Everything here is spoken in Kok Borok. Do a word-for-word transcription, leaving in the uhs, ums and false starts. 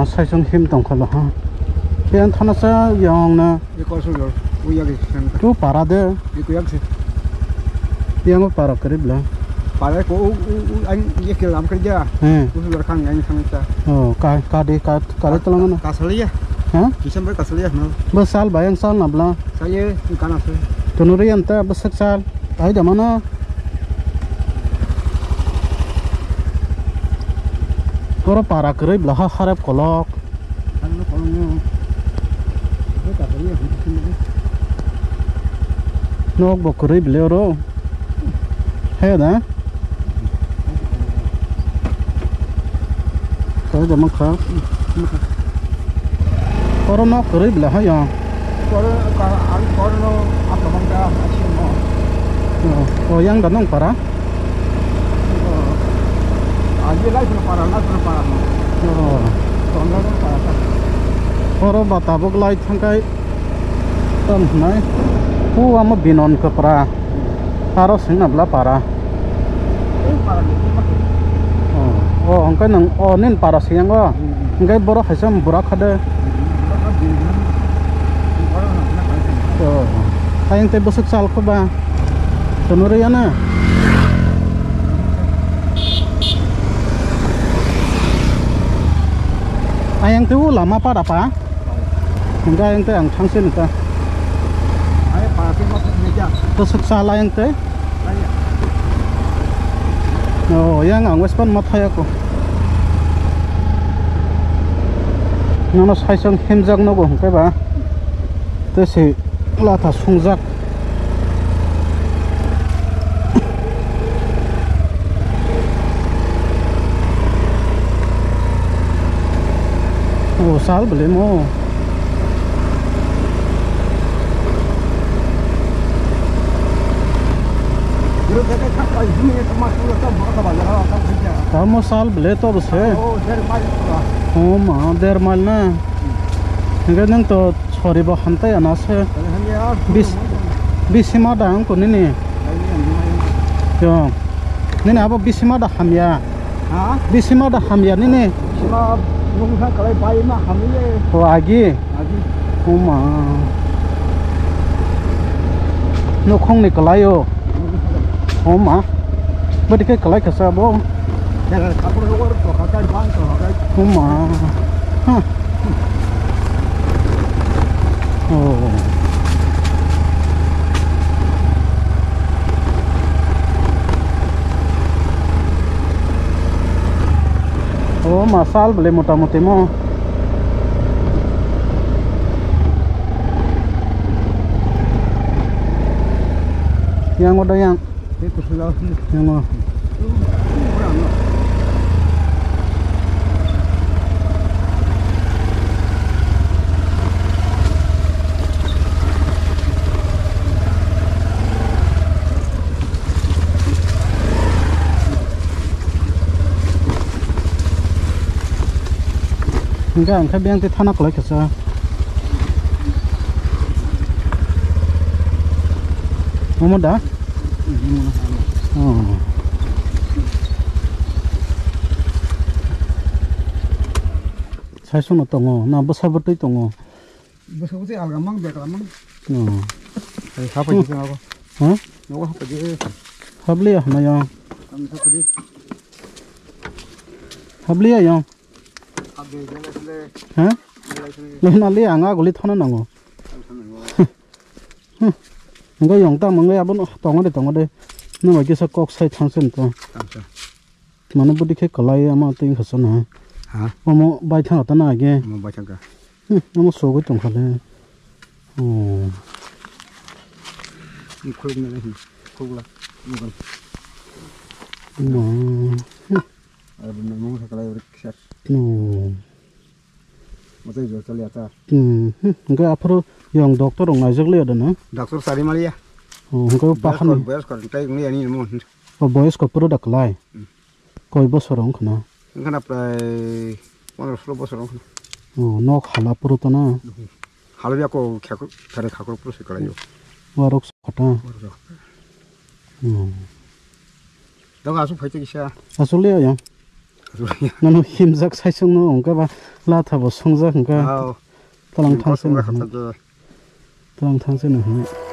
Saisong him tongkha lo ha. Yang thana sa yang na. Ye kosol jor. Uya ge sem. Tu para de. Ye kuyak se. Yang para karib la. Para ko u u u an ye ke lam kar ja. Hmm. Usu jor khang yang khang ta. Oh, ka ka de ka ka de tolong na. Kasaliya. Ha? December kasaliya no. Ba sal ba yang sal na bla. Saye kana se. Tunuri anta ba sak sal. Ai da mana. Oro para kwrwi bwla ha harap kolok. Nok bo kwrwi bwle oro. He da. Kwrwi da mankha. Oro nok kwrwi bwla ha yang. Koro ka ang koro no akamang ka asimo. Oh, oh, yang da nong para? Oh. Aji lai pun para, lai pun para. Oh. Tonda no para ta. Oro bata bok lai thangkai. Tam nai. Pu amo binon ka para. Aro sing na bla para. Oh, oh, hwnkhe nwng, oh, nini para siyang o? Hmm. Hwnkhe borok hai se burak kha de. Hmm. Oh, ayang tei bwswk chal kho ba? Chwng rwya na? Ayang tei o lama para pa? Hwnkhe ayang tei ang thangse nukha. Ai, para tei ma thangse nukha. Bwswk chal ayang tei? Oh, yang ang west pan ma thaya ko. Nono saisong himjak nogo hwnkhe ba. Tei se latha sungjak. Oh, sal bwle mo. Tamo sal bwle to bwse. Oh, der mile pura. Oh ma, der mile na. Hwnkhe nwng to sori bo hamtai ana se. Bis-, bisima da wng kho nini? Yo. Nini abo bisima da hamya? Ha? Bisima da hamya nini? Bisima nung kha kalai bai ma hamya. O agi? Agi. O ma. Nukhung ni kalai o. Nukhung ni kalai. O ma. Bwdikhe kalai kha sa bo? Jaga kapur hokor to hakai bang to hakai. O ma. Ha. Oh. Oh, ma sal bwle mota moti mo. Yang odo yang. Tei kusulo. Yang o. Hingke ang khe beng tei thana kwlai kha sa. Omo da? Oh. Saisono tongo, na bwsa bwtwi tongo? Bwsa bwtwi alga mang, bek alga mang. Oh. Hai, ha pai Hmm. Abo. Ha? Nogo ha pai. Habliya hwnwi yang. Ang ha pai. Habliya yang. Ha? Lehna le ang aguli thana nango. Hmm. Hingke yong ta mwngai abono tongo de, tongo de. Nwng bai kisa kok sai thangsin to. Mane bwdikhe kwlai ama twi wngkha chana. Ha? Omo bai thang ta na age. Omo bai thang ka. Hmm, omo sogwi tongkha le. Oh. Khuluk na le, khuluk la. Omo. Hmm. Aro nang mung sa kalai rik sar. Oh. Matai jor chali ata. Hmm, hmm. Hingke aphuru yong doctor rok naijak liya da na? Doctor sari maliya. Oh, hingke Boyos pahan kor, ni. Boyos kor, tai ngi ani mo. Oh, boyos kor puro da klai. Hmm. Koi bosor wng khna? Wng khna prai pondro solo bosor wng khna. Oh, nok hala puro ta na? Hmm. Hala biya ko khakru, thare khakru puro se kalai yo. Warok sa khata. Warok sa khata. Hmm. Daga asuk phai te kisa. Asuk le yang. Nono himjak saisung no hwnkha ba latha bo songjak hwnkha. Tlang thangse no hwnwi. Tlang thangse no hwnwi.